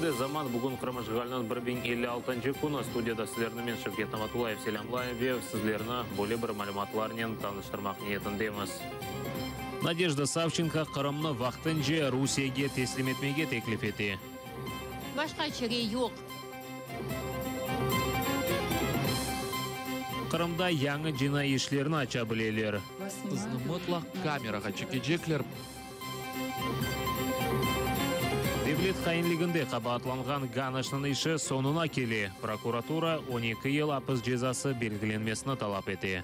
Efirde Zaman, bugün Qırım işğaliniñ 1056-ncı künü. Studiyada sizlerni men, Şevket Namatullayev, selâmlayım ve sizlerni böyle bir malümatlarnen tanıştırmaq niyetindemiz. Nadejda Savçenko Qırımnı vaqtınca Rusiyege teslim etmege teklif ete. Başqa çare yoq. Qırımda yañı cinaiy işlerni aça bileler. Sizni mıtlaq kamerağa çekecekler. Devlet hainliginde qabaatlanğan Ganışnıñ işi soñuna kele, prokuratura 12 yıl apis cezası belgilenmesini talap ete.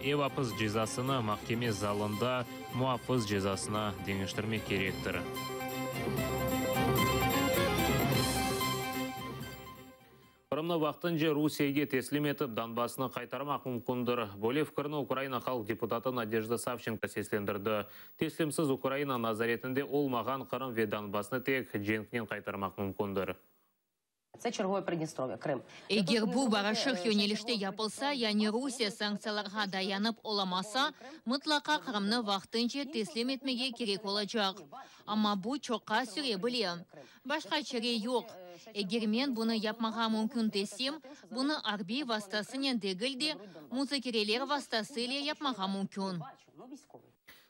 Ev apis cezasını mahkeme zalında muafız cezasına deñiştirmek kerektir. Qırımnı vaqtınca Rusiyege teslim etip, Donbassnı qaytarmaq mümkündir. Böyle fikirni Ukraina halq deputatı Nadejda Savçenko seslendirdi. Teslimsiz Ukraina nazaretinde olmağan Qırım ve Donbassnı tek cenknen qaytarmaq mümkündir. Eger bu barışıq yönelişte yapılsa, yani Rusiye sanktsiyalarğa dayanıp olamasa, mıtlaqa Qırımnı vaqtınca teslim etmege kerek olacaq. Amma bu çoqqa süre bile. Başqa çare yoq. Eger men bunı yapmağa mümkün desem, bunı arbiy vastasınen degil de, muzakereler vastası ile yapmağa mümkün.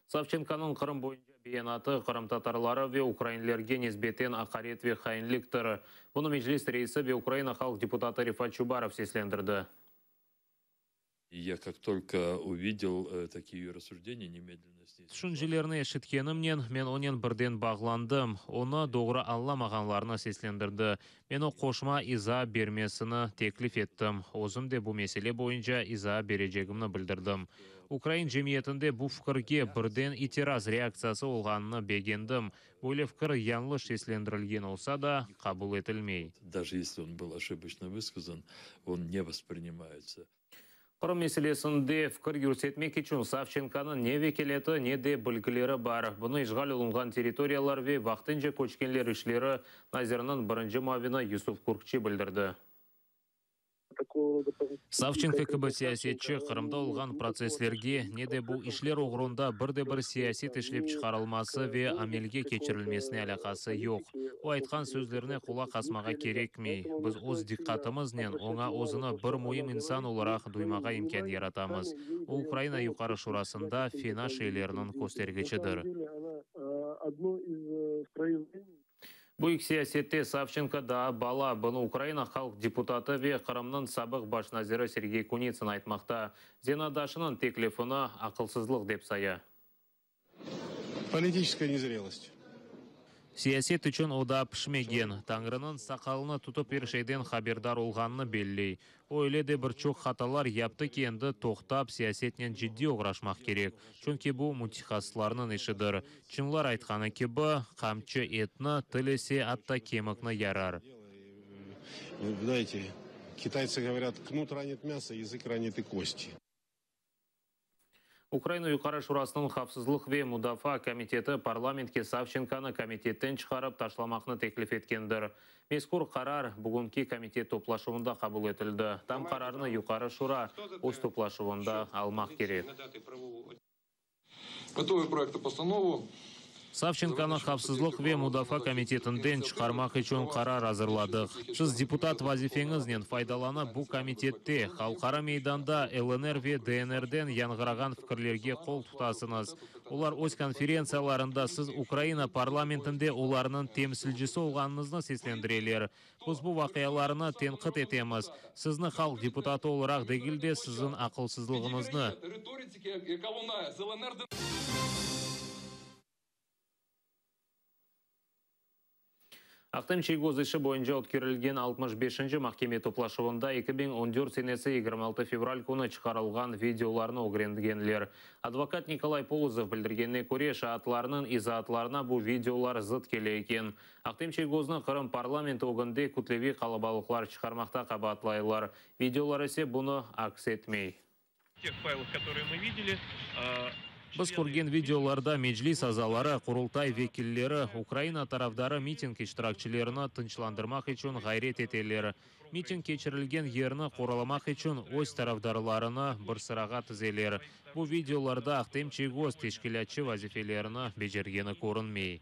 Savçenkonıñ Qırım boyunca beyanatı qırımtatarları ve ukrainlerge nisbeten aqaret ve hainliktir. Bunı Meclis reisi ve Ukraina halq deputatı Refat Çubarov seslendirdi. Ya kak tolko uvidel takiye rassujdenıya, nemedlenno s ney. Tüşüncelerni eşitkenimnen, men onen birden bağlandım. Onı doğru añlamağanlarını seslendirdi. Men o qoşma iza bermesini teklif ettim. Özüm de bu mesele boyunca iza berecegimni bildirdim. Ukrain cemiyetinde bu fikirge birden itiraz reaktsiyası olğanını begendim. Böyle fikir yañlış seslendirilgen olsa da, qabul etilmey. Daje esli on byl oşiboçno vıskazan, on ne vosprinimayetsâ. Qırım meselesinde fikir yürsetmek içün Savçenkonıñ ne vekâleti, ne de bilgileri bar. Bunı işğal olunğan territoriyalar ve vaqtınca köçkenler işleri naziriniñ birinci muavini Yusuf Kürkçi bildirdi. Savçenko kibi siyasetçi Qırımda olğan protsesslerge, ne de bu işler oğrunda bir de bir siyaset işlep çıqarılması ve amelge keçirilmesine alâqası yoq. O aytqan sözlerine qulaq asmağa kerekmey. Biz öz diqqatımıznen oña özüni bir müim insan olaraq duymağa imkân yaratamız. O, Ukraina Yuqarı Şurasında fena şeylerniñ köstergiçidir. Büyük siyasette Savçenko daa bala, bunı Ukraina halq deputatı ve Qırımnıñ sabıq baş naziri Sergey Kunitsın aytmaqta. Zenaatdaşınıñ teklifini aqılsızlıq dep saya. Politiçeskaya nezrelost. Siyaset içün o daa pişmegen. Tañrınıñ saqalını tutıp er şeyden haberdar olğanını belley. O öyle de bir çoq hatalar yaptı ki, endi toqtap, siyasetnen ciddiy oğraşmaq kerek, çünki bu mütehassıslarnıñ işidir. Çınlar aytqanı kibi, qamçı etni, til ise atta kemikni yarar. Знаете, kitaytsı govorât, knut ranit mâso, yazık ranit i kosti. Ukraina Yuqarı Şurasınıñ Havfsızlıq ve mudafaa komiteti parlamentke Savçenkonı komitetten çıqarıp taşlamaqnı teklif etkendir. Mezkür qarar bugünki komitet toplaşuvında qabul etildi. Tam qararnı Yuqarı Şura öz toplaşuvında almaq kerek. Savçenkonı Havfsızlıq ve mudafaa komitetinden çıqarmaq içün qarar azırladıq. Siz deputat vazifeñiznen faydalanıp, bu komitette, halqara meydanda LNR ve DNRden yañğırağan fikirlerge qol tutasıñız. Olar öz konferentsiyalarında siz Ukraina parlamentinde olarnıñ temsilcisi olğanıñıznı seslendireler. Biz bu vaqialarnı tenqit etemiz, sizni halq deputatı olaraq degil de, siziñ aqılsızlığıñıznı. Ahtem Çiygoz işi boyunca ötkerilgen 65-nci mahkeme toplaşuvında 2014 senesi 26 fevral künü çıqarılğan videolarnı ögrengenler. Advokat Nikolay Polozov bildirgenine köre, şaatlarnıñ izaatlarına bu videolar zıt kele eken. Ahtem Çiygoznı Qırım parlamenti ögünde kütleviy qalabalıqlar çıqarmaqta qabaatlaylar, videolar ise bunı aks etmey. Biz körgen videolarda Meclis azaları, Qurultay vekilleri Ukraina tarafdarı miting iştirakçilerini tınçlandırmaq içün ğayret eteler. Miting keçirilgen yerni qoralamaq içün öz tarafdarlarını bir sırağa tizeler. Bu videolarda Ahtem Çiygoz teşkilâtçı vazifelerini becergeni körünmey.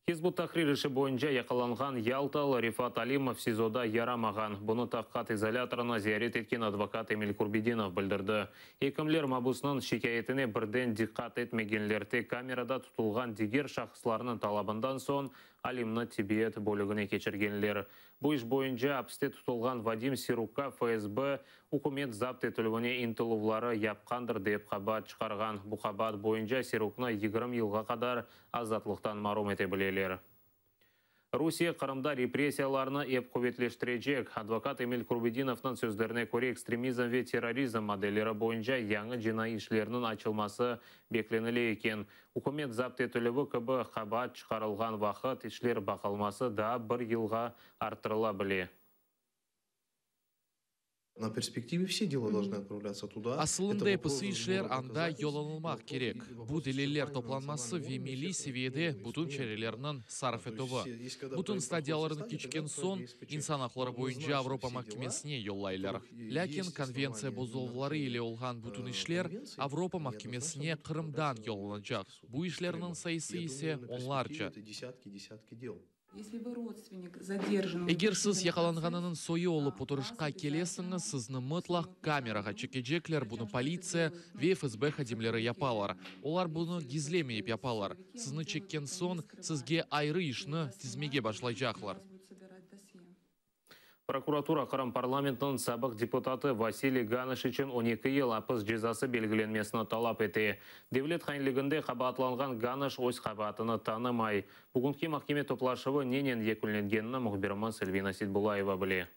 Hizb ut-Tahrir işi boyunca yaqalanğan Yaltalı Refat Alimov SİZOda yaramağan. Bunı tahqiqat izolâtorına ziyaret etken advokat Emil Kurbedinov bildirdi. Ekimler mabusnıñ şikâyetine birden diqqat etmegenler, tek kamerada tutulğan diger şahıslarnıñ talabından soñ Alimni tibbiyet bölügine keçirgenler. Bu iş boyunca apiste tutulğan Vadim Sirukka FSB, ükümet zapt etilüvine ıntıluvları yapqandır dep qabaat çıqarğan. Bu qabaat boyunca Siruknı 20 yılğa qadar azatlıqtan marum ete bileler. Rusiye Qırımda repressiyalarnı ep quvetleştirecek. Advokat Emil Kurbedinovnıñ sözlerine köre, ekstremizm ve terrorizm maddeleri boyunca yañı cinaiy işlerniñ açılması beklenile eken. Ükümet zapt etilüvi kibi qabaat çıqarılğan vaqıt işler baqılması daa bir yılğa arttırıla bile. Na perspektive vse dela dolžnı otpravlâtsya tuda. Asılında episi işler anda yollanılmaq kerek. Bu deliller toplanması ve milliy seviyede bütün çarelerniñ sarf etüvi. Bütün stadiyalarını keçken soñ, İnsan aqları boyunca Avropa mahkemesine yollaylar. Lâkin konventsiya bozuluvları ile olğan bütün işler Avropa mahkemesine Qırımdan yollanacaq. Bu işlerniñ sayısı ise onlarca. Eger siz yaqalanğanınıñ soyu olıp oturışqa kelesiñiz, sizni mıtlaq kamerağa çekecekler, bunı politsiya ve FSB hadimleri yapalar. Olar bunı gizlemeyip yapalar. Sizni çekken soñ, sizge ayrı işni tizmege başlaycaqlar. Prokuratura Qırım parlamentiniñ sabıq deputatı Vasiliy Ganış içün 12 yıl apis cezası belgilenmesini talap ete. Devlet hainliginde qabaatlanğan Ganış öz qabaatını tanımay. Bugünki mahkeme toplaşuvı nenen yekünlengenini mühbirimiz Elvina Seitbullayeva bile.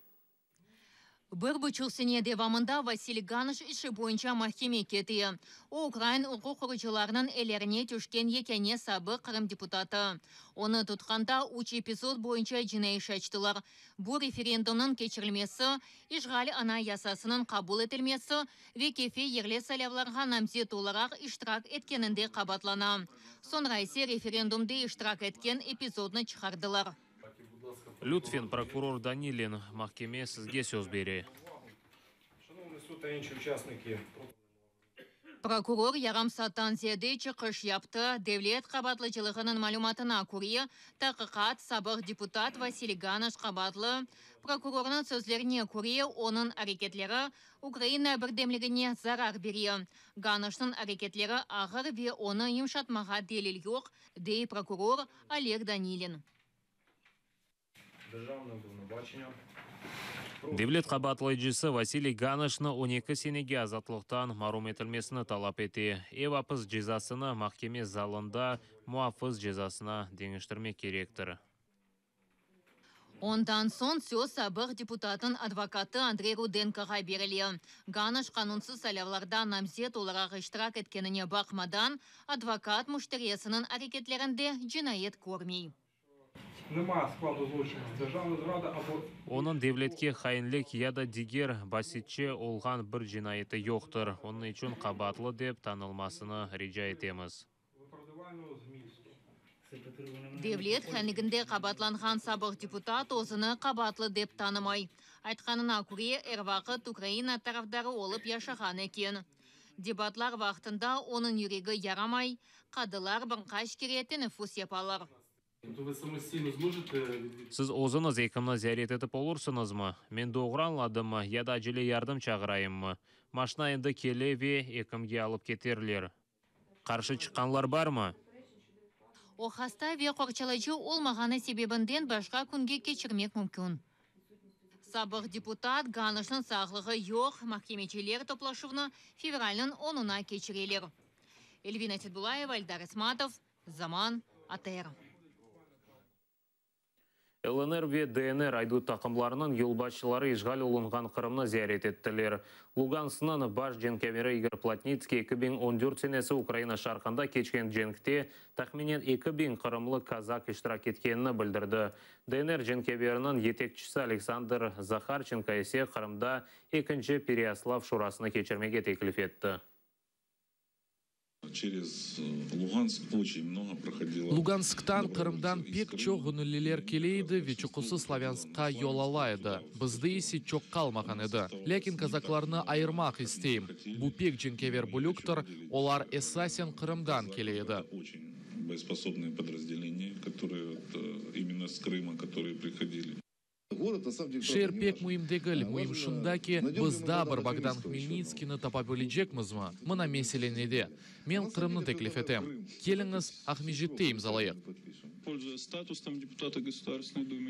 1,5 sene devamında Vasiliy Ganış işi boyunca mahkeme kete. O, ukrain uquq qoruyıcılarınıñ ellerine tüşken yekâne sabıq Qırım deputatı. Onı tutqanda üç epizod boyunca cinaiy iş açtılar. Bu referendumnıñ keçirilmesi, işğal Anayasasınıñ qabul etilmesi ve Kefe yerli saylavlarğa namzet olaraq iştirak etkeninde qabaatlana. Soñra ise referendumda iştirak etken epizodnı çıqardılar. Lütfen, prokuror Danilin, mahkeme sizge söz bere. Prokuror yarım saattan ziyade çıqış yaptı. Devlet qabaatlıcılığınıñ malümatına köre, taqiqat sabıq deputat Vasiliy Ganış qabaatlı. Prokurornıñ sözlerine köre, onıñ areketleri Ukraina birdemligine zarar bere. Ganışnıñ areketleri ağır ve onı yımşatmağa delil yoq, dey prokuror Oleg Danilin. Devlet qabaatlayıcısı Vasiliy Ganışnı 12 senege azatlıqtan marum etilmesini talap ete. Ev apis cezasını mahkeme zalında muafız cezasına deñiştirmek kerektir. Ondan soñ söz sabıq deputatnıñ advokatı Andrey Rudenkoğa berile. Ganış qanunsız saylavlarda namzet olaraq iştirak etkenine baqmadan, advokat müşterisiniñ areketlerinde cinayet körmey. Onıñ devletke hainlik ya da diger basitçe olğan bir cinayeti yoqtır. Onıñ içün qabaatlı dep tanılmasını rica etemiz. Devlet hainliginde qabaatlanğan sabıq deputat özüni qabaatlı dep tanımay. Aytqanına köre, er vaqıt Ukraina tarafdarı olıp yaşağan eken. Debatlar vaqtında onıñ yüregi yaramay, qadılar bir qaç kere teneffüs yapalar. Siz özüñiz ekimni ziyaret etip olursıñızmı? Men doğru añladımmı ya da acele yardım çağırayımmı? Maşna endi kele ve ekimge alıp keterler. Qarşı çıqqanlar barmı? O hasta ve qorçalayıcı olmağanı sebebinden başqa künge keçirmek mümkün. Sabıq deputat Ganışnıñ sağlığı yoq, mahkemeciler toplaşuvnı fevralniñ onuna keçireler. Elvina Seitbullayeva, Eldar Esmatov, Zaman, ATR. LNR ve DNR aydut taqımlarınıñ yolbaşçıları işğal olunğan Qırımnı ziyaret ettiler. Lugansknıñ baş cenkâveri İgor Plotnitskiy 2014 senesi Ukraina şarqında keçken cenkte tahminen 2000 qırımlı kazak iştirak etkenini bildirdi. DNR cenkâveriniñ yetekçisi Aleksandr Zaharçenko ise Qırımda ekinci Pereyaslav şurasını keçirmege teklif etti. Через Луганск очень много проходило. Lugansktan, Qırımdan pek çoq göñülliler kele edi ve çoqusı Slavânskqa yol ala edi. Bizde ise çoq qalmağan edi. Lâkin kazaklarnı ayırmaq isteyim. Bu pek cenkâver bölüktir, olar esasen Qırımdan kele edi. Боеспособные подразделения, которые вот именно с Крыма, которые приходили. Şeer pek müim degil, müim şunda ki, biz daa bir Bogdan Hmelnitskiyni tapa bilecekmizmi? Mına mesele nede. Men Qırımnı teklif etem. Keliñiz, Aqmescitte imzalayıq.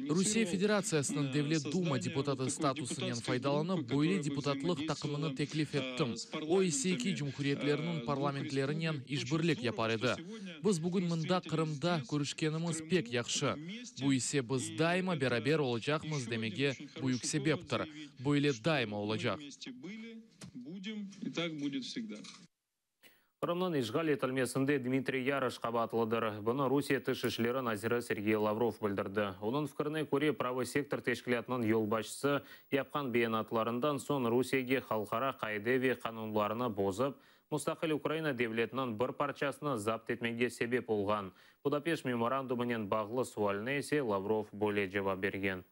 Rusiye Federatsiyasınıñ Devlet Duma deputatı statusınen faydalanıp, böyle deputatlıq taqımını teklif ettim, o ise eki cumhuriyetlerniñ parlamentlerinen işbirlik yapar edi. Biz bugün mında, Qırımda, körüşkenimiz pek yahşı. Bu ise biz daima beraber olacaqmız demege büyük sebeptir. Böyle daima olacaq. Qırımnıñ işğal etilmesinde Dmitriy Yaroş qabaatlıdır. Bunı Rusiye Tış işleri naziri Sergey Lavrov bildirdi. Onıñ fikrine köre, Pravıy sektor teşkilâtınıñ yolbaşçısı yapqan beyanatlarından soñ Rusiyege halqara qaide ve qanunlarını bozıp, mustaqil Ukraina devletiniñ bir parçasını zapt etmege sebep olğan Budapeşt memorandumınen bağlı sualine ise Lavrov böyle cevap bergen.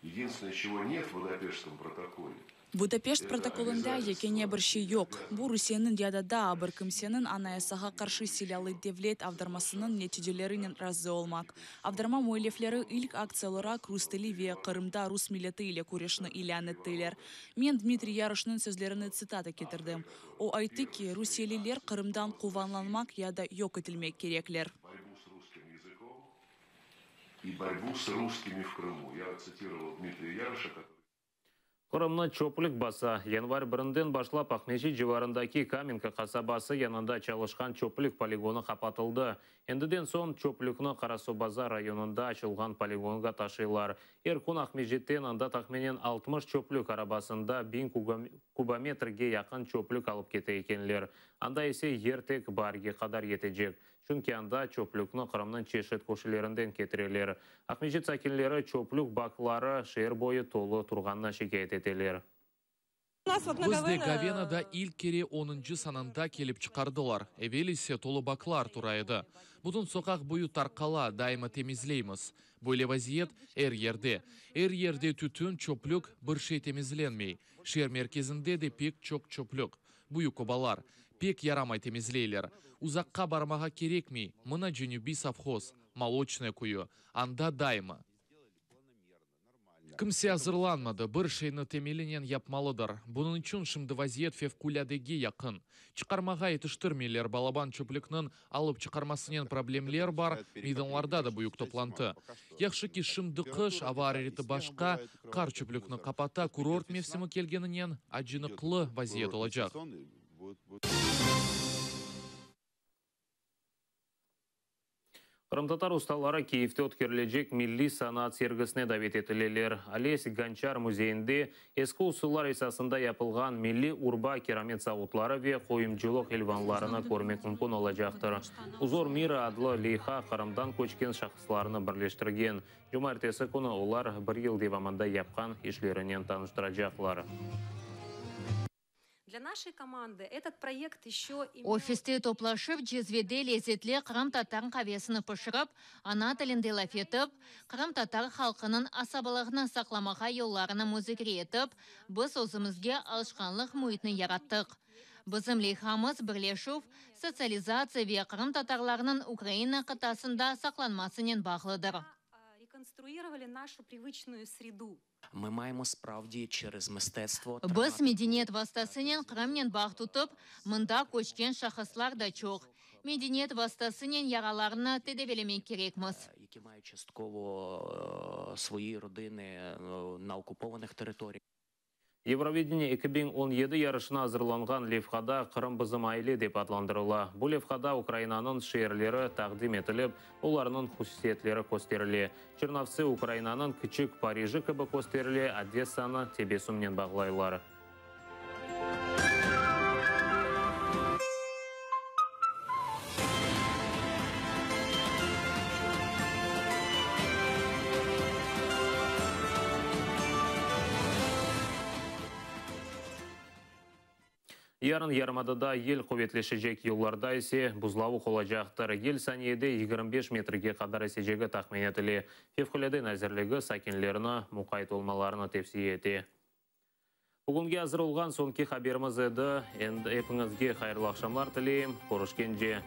Единственное, чего нет в Будапештском протоколе. Budapeşt protokolında yekâne bir şey yoq, bu Rusiyeniñ ya da daa bir kimseniñ Anayasağa qarşı silâlı devlet avdarmasınıñ neticelerinen razı olmaq. Avdarma müellifleri ilk aktsiya olaraq rus tili ve Qırımda rus milleti ile küreşni ilân ettiler. Men Dmitriy Yaroşnıñ sözlerini tsitata ketirdim. O ayttı ki, rusiyeliler Qırımdan quvanlanmaq ya da yoq etilmek kerekler. И борьбу с русскими в Крыму. Я цитировал Дмитрия Яроша, который... Qırımnı çöplük basa. Yanvar birinden başlap Aqmescit civarındaki Kamenka qasabası yanında çalışqan çöplük poligonı qapatıldı. Endiden soñ çöplükni Qarasuvbazar rayonında açılğan poligonğa taşıylar. Er kün Aqmescitten anda tahminen 60 çöplük arabasında 1000 kubometrge yaqın çöplük alıp kete ekenler. Anda ise yer tek baarge qadar yetecek. Çünki anda çöplükni Qırımnıñ çeşit köşelerinden ketireler. Aqmescit sakinleri çöplük bakları şeer boyu tolu turğanına şikâyet eteler. Bizde Gavenada ilk kere onuncı sanında kelip çıqardılar, evel ise tolu baklar tura edi. Bütün soqaq boyu tarqala, daima temizleymiz. Böyle vaziyet er yerde. Er yerde tütün, çöplük, bir şey temizlenmey. Şeer merkezinde de pek çoq çöplük. Büyük obalar. Pek yaramay temizleyler. Uzaqqa barmağa kerekmey, mına Cenübiy sovhoz, Moloçnoye köyü, anda daima. Kimse azırlanmadı, bir şeyni temelinen yapmalıdır. Bunıñ içün şimdi vaziyet fevqulâdege yaqın. Çıqarmağa yetiştirmeyler, balaban çöplükniñ alıp çıqarmasınen problemler bar, meydanlarda da büyük toplantı. Yahşı ki, şimdi qış, ava arareti başqa, qar çöplükni qapata, kurort mevsimi kelgeninen acınıqlı vaziyet olacaq. Qırımtatar ustaları Kiyevde ötkerilecek milliy sanat sergisine davet etileler. Oles Gonçar müzeyinde eski usullar esasında yapılğan milliy urba, keramet savutları ve qoyumcılıq ilvanlarını körmek mümkün olacaqtır. Uzor mira adlı leyha Qırımdan köçken şahıslarnı birleştirgen. Cumaertesi künü olar bir yıl devamında yapqan işlerinen tanıştıracaqlar. Ofiste toplaşıp, cezvede lezetli qırımtatar qavesini pişirip, ana tilinde laf etip, qırımtatar halqınıñ asabalığını saqlamağa yollarını muzakere etip, biz özümizge alışqanlıq müitni yarattıq. Bizim leyhamız birleşüv, sotsializatsiya ve qırımtatarlarnıñ Ukraina qıtasında saqlanmasınen bağlıdır. Biz medeniyet vastasınen Qırımnen bağ tutıp, mında köçken şahıslar da çoq, medeniyet vastasınen yaralarnı tedaviylemek kerekmiz. Yevrovideniye 2017 yarışına azırlanğan levhada Qırım bizim aile dep adlandırıla. Bu levhada Ukrainanıñ şeerleri taqdim etilip, olarnıñ hususiyetleri kösterile. Çernovtsı Ukrainanıñ kiçik Pariji kibi kösterile, Odessanı tebessümnen bağlaylar. Yarın yarımadada yel quvetleşecek, yollarda ise buzlavuq olacaqtır. Yel saniyede 25 metrge qadar esecegi tahmin etile. Fevqulâde nazirligi sakinlerni muqayt olmalarını tevsiye ete. Bugünge azır olğan soñki haberimiz edi. Endi epiñizge hayırlı aqşamlar tileyim. Körüşkence.